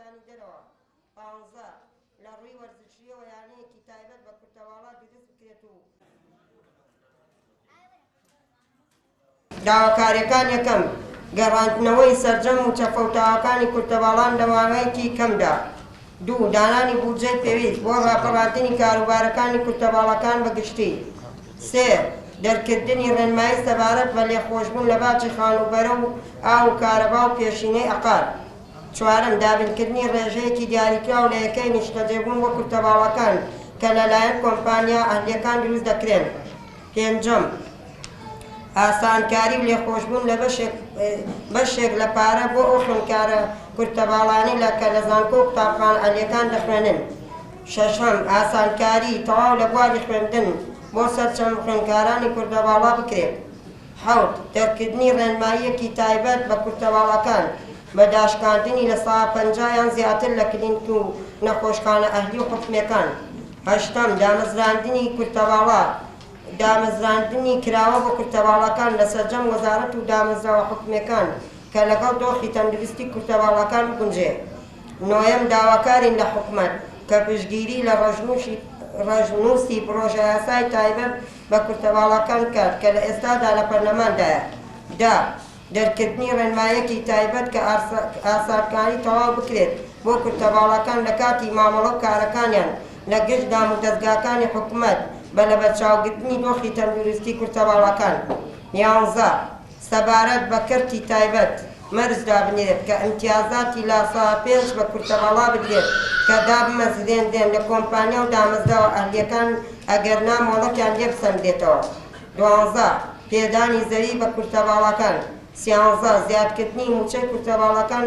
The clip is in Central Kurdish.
وڵاتانی دەرەوە. پانزە، لە ڕووی وەرزشییەوە یانەیەکی تایبەت بە کورتەباڵا دروست بکرێت و. داواکارییەکان یەکەم، گەڕاندنەوەی سەرجەم مووچە فەوتاوەکانی کورتەباڵان لە ماوەیەکی کەمدا. دوو، دانانی بودجەی پێویست بۆ ڕاپەڕاندنی کاروبارەکانی کورتەباڵەکان بە گشتی. سێ، دەرکردنی ڕێنمایی سەبارەت بە لێخۆشبوون لە باجی خانووبەرە و ئاو و کارەبا و پێشینەی عەقار. چوارەم، دابینکردنی ڕێژەیەکی دیاریکراو لە یەکەی نیشتەجێبوون بۆ کورتەباڵەکان کە لەلایەن کۆمپانیا ئەهلییەکان دروست دەکرێن. پێنجەم، ئاسانکاری و لێخۆشبوون لە بەشێک لە پارە بۆ ئەو خوێندکارە کورتەباڵانەی لە کە لە زانکۆ و قوتابخانە ئەهلییەکان دەخوێنن. شەشەم، ئاسانکاری تەواو لە بواری خوێندن بۆ سەرجەم خوێندکارانی کوردەباڵا بکرێت. حەوت، دەرکردنی ڕێنماییەکی تایبەت بە کورتەباڵاکان بە داشکاندنی 50% یان زیاتر لە کلینک و نەخۆشخانە ئەهلی و حکومییەکان. هەشتەم، دامەزراندنی کورتەباڵا دامەزراندنی کراوە بۆ کورتەباڵاکان لە سەرجەم وەزارەت و دامەزراوە حکومییەکان کە لەگەڵ دۆخی تەندروستی کورتەباڵاکان بگونجێ. نۆیەم، داواکارین لە حکومەت کە پشتگیری لە ڕەشنووسی پڕۆژەیاسای تایبەت بە کورتەباڵاکان بکات کە لە ئێستادا لە پەرلەماندایە. دە، دەرکردنی ڕێنمایەکی تایبەت کە ئاسانکاری تەواو بکرێت بۆ کورتەباڵاکان لە کاتی مامەڵە و کارەکانیان لە گشت دامودەزگاکانی حکومەت بە لەبەرچاوگرتنی دۆخی تەندروستی کورتەباڵاکان. یانزە، سەبارەت بە کەرتی تایبەت مەرج دابنرێت کە ئیمتیازاتی 5% بە کورتەباڵا بدرێت کە دابمەزرێنرێن لە کۆمپانیا و دامەزراوە ئەهلییەکان ئەگەرنا مۆڵەتیان لێ بسەندرێتەوە. دوانزە، پێدانی زەوی بە کورتەباڵاکان. سیانزە، زیادکردنی مووچەی کورتەباڵاکان.